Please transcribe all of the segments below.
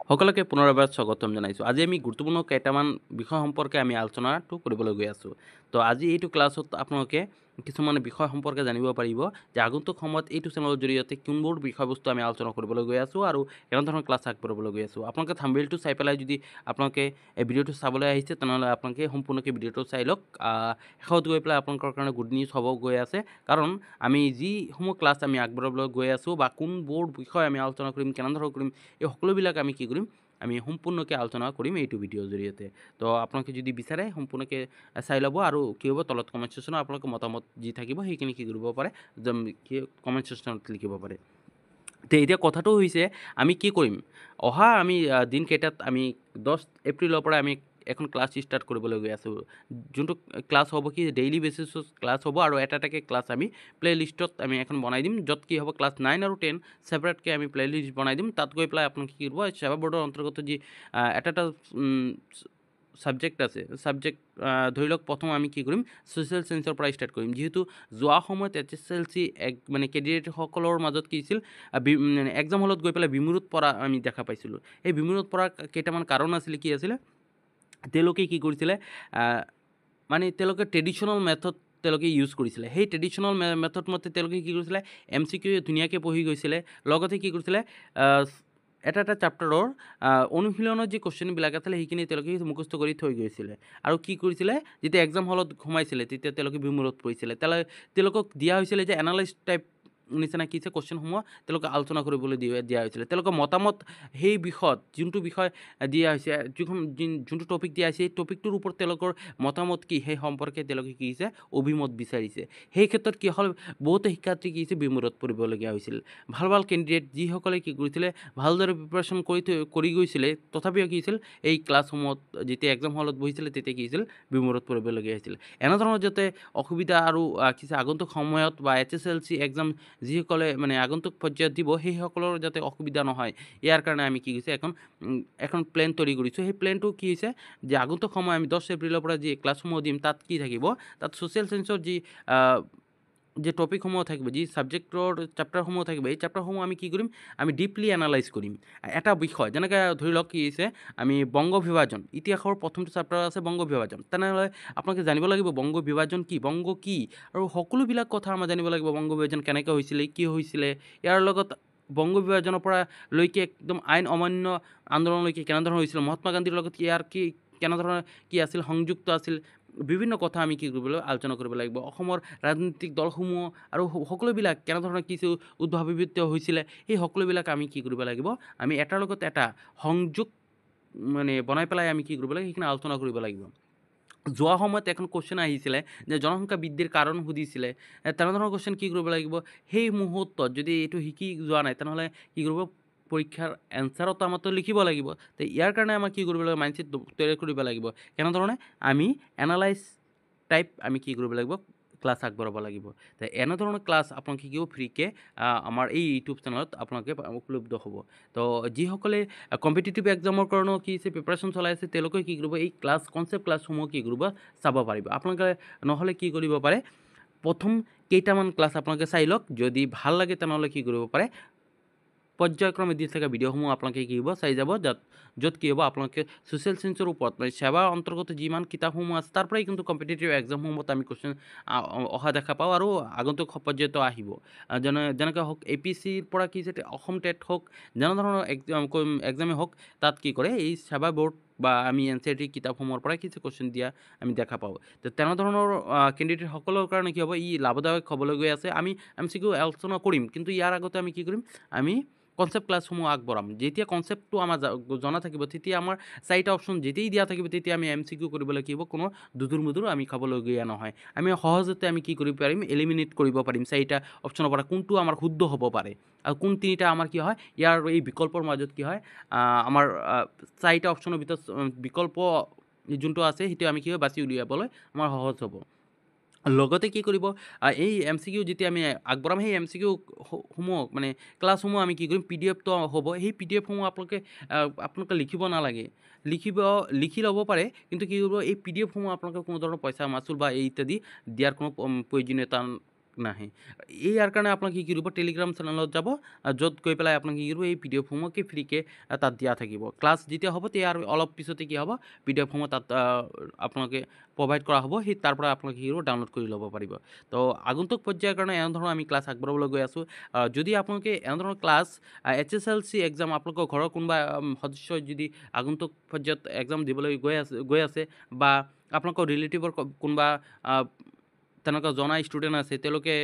সকলোকে পুনৰ এবাৰ স্বাগতম জনাইছোঁ। আজি আমি গুৰুত্বপূৰ্ণ কেইটামান বিষয় সম্পৰ্কে আমি আলোচনাটো কৰিবলৈ গৈ আছোঁ। তো আজি এইটো ক্লাছত আপোনালোকে কিছুমান বিষয় সম্পৰ্কে জানিব পাৰিব যে আগন্তুক সময়ত এইটো চেনেলৰ জৰিয়তে কোনবোৰ বিষয়বস্তু আমি আলোচনা কৰিবলৈ গৈ আছোঁ আৰু কেনেধৰণৰ ক্লাছ আগবঢ়াবলৈ গৈ আছোঁ। আপোনালোকে থাম্বনেইলটো চাই পেলাই যদি আপোনালোকে এই ভিডিঅ'টো চাবলৈ আহিছে, তেনেহ'লে আপোনালোকে সম্পূৰ্ণকৈ ভিডিঅ'টো চাই লওক। শেষত গৈ পেলাই আপোনালোকৰ কাৰণে গুড নিউজ হ'ব গৈ আছে, কাৰণ আমি যিসমূহ ক্লাছ আমি আগবঢ়াবলৈ গৈ আছোঁ বা কোনবোৰ বিষয় আমি আলোচনা কৰিম, কেনেধৰণৰ কৰিম, এই সকলোবিলাক আমি কি কৰিম, আমি সম্পূৰ্ণকৈ আলোচনা কৰিম এইটো ভিডিঅ'ৰ জৰিয়তে। তো আপোনালোকে যদি বিচাৰে সম্পূৰ্ণকৈ চাই ল'ব আৰু কি হ'ব, তলত কমেণ্ট ছেকশ্যনত আপোনালোকৰ মতামত যি থাকিব সেইখিনি কি কৰিব পাৰে, কি কমেণ্ট ছেকশ্যনত লিখিব পাৰে। তে এতিয়া কথাটো হৈছে আমি কি কৰিম, অহা আমি দিনকেইটাত আমি 10 এপ্ৰিলৰ পৰা আমি এখন ক্লাছ ষ্টাৰ্ট কৰিবলৈ গৈ আছোঁ। যোনটো ক্লাছ হ'ব কি ডেইলি বেচিছত ক্লাছ হ'ব আৰু এটা এটাকৈ ক্লাছ আমি প্লে লিষ্টত আমি এখন বনাই দিম, য'ত কি হ'ব ক্লাছ 9 আৰু 10 ছেপাৰেটকৈ আমি প্লে লিষ্ট বনাই দিম। তাত গৈ পেলাই আপোনালোকে কি কৰিব, ছেবা বৰ্ডৰ অন্তৰ্গত যি এটা এটা ছাবজেক্ট আছে, ছাবজেক্ট ধৰি লওক প্ৰথম আমি কি কৰিম, ছ'চিয়েল চায়েন্সৰ পৰা ষ্টাৰ্ট কৰিম। যিহেতু যোৱা সময়ত এইচ এছ এল চি এক মানে কেণ্ডিডেটসকলৰ মাজত কি হৈছিল, এক্সাম হলত গৈ পেলাই বিমূৰত পৰা আমি দেখা পাইছিলোঁ। এই বিমূৰত পৰা কেইটামান কাৰণ আছিলে, কি আছিলে, তেওঁলোকে কি কৰিছিলে, মানে তেওঁলোকে ট্ৰেডিশ্যনেল মেথড তেওঁলোকে ইউজ কৰিছিলে। সেই ট্ৰেডিশ্যনেল মেথড মতে তেওঁলোকে কি কৰিছিলে, এম চি কিউ ধুনীয়াকৈ পঢ়ি গৈছিলে, লগতে কি কৰিছিলে, এটা এটা চেপ্টাৰৰ অনুশীলনৰ যি কুৱেশ্যনবিলাক আছিলে সেইখিনি তেওঁলোকে মুখস্থ কৰি থৈ গৈছিলে। আৰু কি কৰিছিলে, যেতিয়া এক্সাম হলত সোমাইছিলে তেতিয়া তেওঁলোকে বিমূৰত পৰিছিলে। তেওঁলোকক দিয়া হৈছিলে যে এনালাইজ টাইপ নিচিনা কি হৈছে কুৱেশ্যনসমূহ তেওঁলোকে আলোচনা কৰিবলৈ দিয়া হৈছিলে। তেওঁলোকৰ মতামত সেই বিষয়ত যোনটো বিষয় দিয়া হৈছে, যিখন যোনটো টপিক দিয়া হৈছে, সেই টপিকটোৰ ওপৰত তেওঁলোকৰ মতামত কি সেই সম্পৰ্কে তেওঁলোকে কি হৈছে অভিমত বিচাৰিছে। সেই ক্ষেত্ৰত কি হ'ল, বহুতে শিক্ষাৰ্থী কি হৈছে বিমূৰত পৰিবলগীয়া হৈছিল। ভাল ভাল কেণ্ডিডেট যিসকলে কি কৰিছিলে ভালদৰে প্ৰিপাৰেশ্যন কৰি গৈছিলে, তথাপিও কি হৈছিল এই ক্লাছসমূহত যেতিয়া এক্সাম হলত বহিছিলে তেতিয়া কি হৈছিল বিমূৰত পৰিবলগীয়া হৈছিল। এনেধৰণৰ যাতে অসুবিধা আৰু কি আগন্তুক সময়ত বা H S L C exam যিসকলে মানে আগন্তুক পৰ্যায়ত দিব সেইসকলৰ যাতে অসুবিধা নহয়, ইয়াৰ কাৰণে আমি কি হৈছে এখন প্লেন তৈৰি কৰিছোঁ। সেই প্লেনটো কি হৈছে যে আগন্তুক সময় আমি 10 এপ্ৰিলৰ পৰা যি ক্লাছসমূহ দিম তাত কি থাকিব, তাত ছ'চিয়েল চায়েন্সৰ যি টপিকসমূহ থাকিব, যি ছাবজেক্টৰ চেপ্টাৰসমূহ থাকিব, এই চেপ্টাৰসমূহ আমি কি কৰিম, আমি ডিপলি এনালাইজ কৰিম এটা বিষয়। যেনেকৈ ধৰি লওক কি হৈছে, আমি বংগ বিভাজন, ইতিহাসৰ প্ৰথমটো চেপ্টাৰ আছে বংগ বিভাজন। তেনেহ'লে আপোনালোকে জানিব লাগিব বংগ বিভাজন কি, বংগ কি, আৰু সকলোবিলাক কথা আমাৰ জানিব লাগিব। বংগ বিভাজন কেনেকৈ হৈছিলে, কি হৈছিলে, ইয়াৰ লগত বংগ বিভাজনৰ পৰা লৈকে একদম আইন অমান্য আন্দোলনলৈকে কেনেধৰণৰ হৈছিলে, মহাত্মা গান্ধীৰ লগত ইয়াৰ কি কেনেধৰণৰ কি আছিল, সংযুক্ত আছিল, বিভিন্ন কথা আমি কি কৰিব লাগিব, আলোচনা কৰিব লাগিব। অসমৰ ৰাজনৈতিক দলসমূহ আৰু সকলোবিলাক কেনেধৰণৰ কি উদ্ভাৱিত হৈছিলে, সেই সকলোবিলাক আমি কি কৰিব লাগিব, আমি এটাৰ লগত এটা সংযোগ মানে বনাই পেলাই আমি কি কৰিব লাগিব, সেইখিনি আলোচনা কৰিব লাগিব। যোৱা সময়ত এখন কুৱেশ্যন আহিছিলে যে জনসংখ্যা বৃদ্ধিৰ কাৰণ সুধিছিলে, তেনেধৰণৰ কুৱেশ্যন কি কৰিব লাগিব, সেই মুহূৰ্তত যদি এইটো শিকি যোৱা নাই তেনেহ'লে কি কৰিব, পৰীক্ষাৰ এনচাৰতো আমাৰতো লিখিব লাগিব। তো ইয়াৰ কাৰণে আমাক কি কৰিব লাগিব, মাইণ্ডছেট তৈয়াৰ কৰিব লাগিব। কেনেধৰণে আমি এনালাইজ টাইপ আমি কি কৰিব লাগিব, ক্লাছ আগবঢ়াব লাগিব। তো এনেধৰণৰ ক্লাছ আপোনালোকে কি হ'ব ফ্ৰীকৈ আমাৰ এই ইউটিউব চেনেলত আপোনালোকে উপলব্ধ হ'ব। তো যিসকলে কম্পিটিটিভ এক্সামৰ কাৰণেও কি হৈছে প্ৰিপাৰেশ্যন চলাই আছে, তেওঁলোকে কি কৰিব, এই ক্লাছ কনচেপ্ট ক্লাছসমূহ কি কৰিব চাব পাৰিব। আপোনালোকে নহ'লে কি কৰিব পাৰে, প্ৰথম কেইটামান ক্লাছ আপোনালোকে চাই লওক, যদি ভাল লাগে তেনেহ'লে কি কৰিব পাৰে, পৰ্যায়ক্ৰমে দি থকা ভিডিঅ'সমূহ আপোনালোকে কি হ'ব চাই যাব, য'ত কি হ'ব আপোনালোকে ছ'চিয়েল চায়েন্সৰ ওপৰত মানে সেৱাৰ অন্তৰ্গত যিমান কিতাপসমূহ আছে তাৰ পৰাই কিন্তু কম্পিটিটিভ এক্সামসমূহত আমি কুৱেশ্যন অহা দেখা পাওঁ আৰু আগন্তুক পৰ্যায়তো আহিব। যেনেকৈ হওক এ পি চিৰ পৰা কি হৈছে অসম টেট হওক, যেনেধৰণৰ এক্সামেই হওক, তাত কি কৰে এই সেৱা বৰ্ড বা আমি এন চি আৰ টি কিতাপসমূহৰ পৰাই কিছু কুৱেশ্যন দিয়া আমি দেখা পাওঁ। তো তেনেধৰণৰ কেণ্ডিডেটসকলৰ কাৰণে কি হ'ব, ই লাভদায়ক হ'বলৈ গৈ আছে। আমি এম চি কিউ আলোচনা কৰিম, কিন্তু ইয়াৰ আগতে আমি কি কৰিম, আমি কনচেপ্ট ক্লাছসমূহ আগবঢ়াম। যেতিয়া কনচেপ্টটো আমাৰ জনা থাকিব তেতিয়া আমাৰ চাৰিটা অপশ্যন যেতিয়াই দিয়া থাকিব তেতিয়া আমি এম চি কিউ কৰিবলৈ কি হ'ব, কোনো দুদুৰ মুদুৰ আমি খাবলগীয়া নহয়। আমি সহজতে আমি কি কৰিব পাৰিম, এলিমিনেট কৰিব পাৰিম চাৰিটা অপশ্যনৰ পৰা কোনটো আমাৰ শুদ্ধ হ'ব পাৰে আৰু কোন তিনিটা আমাৰ কি হয়, ইয়াৰ এই বিকল্পৰ মাজত কি হয়, আমাৰ চাৰিটা অপশ্যনৰ ভিতৰত বিকল্প যোনটো আছে সেইটো আমি কি হয় বাছি উলিয়াবলৈ আমাৰ সহজ হ'ব। লগতে কি কৰিব, এই এম চি কিউ যেতিয়া আমি আগবঢ়াম সেই এম চি কিউ সমূহ মানে ক্লাছসমূহ আমি কি কৰিম, পি ডি এফটো হ'ব। সেই পি ডি এফসমূহ আপোনালোকে লিখিব নালাগে, লিখি ল'ব পাৰে, কিন্তু কি কৰিব এই পি ডি এফসমূহ আপোনালোকে কোনো ধৰণৰ পইচা মাচুল বা এই ইত্যাদি দিয়াৰ কোনো প্ৰয়োজনীয়তা নাহে। এই ইয়াৰ কাৰণে আপোনালোকে কি কৰিব, টেলিগ্ৰাম চেনেলত যাব, য'ত গৈ পেলাই আপোনালোকে কি কৰিব, এই পি ডি এফসমূহ কি ফ্ৰীকৈ তাত দিয়া থাকিব। ক্লাছ যেতিয়া হ'ব তেতিয়া আৰু অলপ পিছতে কি হ'ব, পি ডি এফসমূহ তাত আপোনালোকে প্ৰভাইড কৰা হ'ব। সেই তাৰ পৰা আপোনালোকে কি কৰিব, ডাউনলোড কৰি ল'ব পাৰিব। তো আগন্তুক পৰ্যায়ৰ কাৰণে এনেধৰণৰ আমি ক্লাছ আগবঢ়াবলৈ গৈ আছোঁ। যদি আপোনালোকে এনেধৰণৰ ক্লাছ HSLC exam, আপোনালোকৰ ঘৰৰ কোনোবা সদস্যই যদি আগন্তুক পৰ্যায়ত এক্সাম দিবলৈ গৈ আছে বা আপোনালোকৰ ৰিলেটিভৰ কোনোবা তেনেকুৱা জনা ষ্টুডেণ্ট আছে, তেওঁলোকে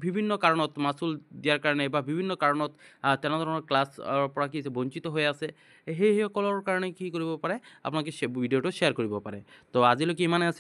বিভিন্ন কাৰণত মাচুল দিয়াৰ কাৰণে বা বিভিন্ন কাৰণত তেনেধৰণৰ ক্লাছৰ পৰা কি বঞ্চিত হৈ আছে, সেইসকলৰ কাৰণে কি কৰিব পাৰে, আপোনালোকে ভিডিঅ'টো শ্বেয়াৰ কৰিব পাৰে। তো আজিলৈকে ইমানে আছে।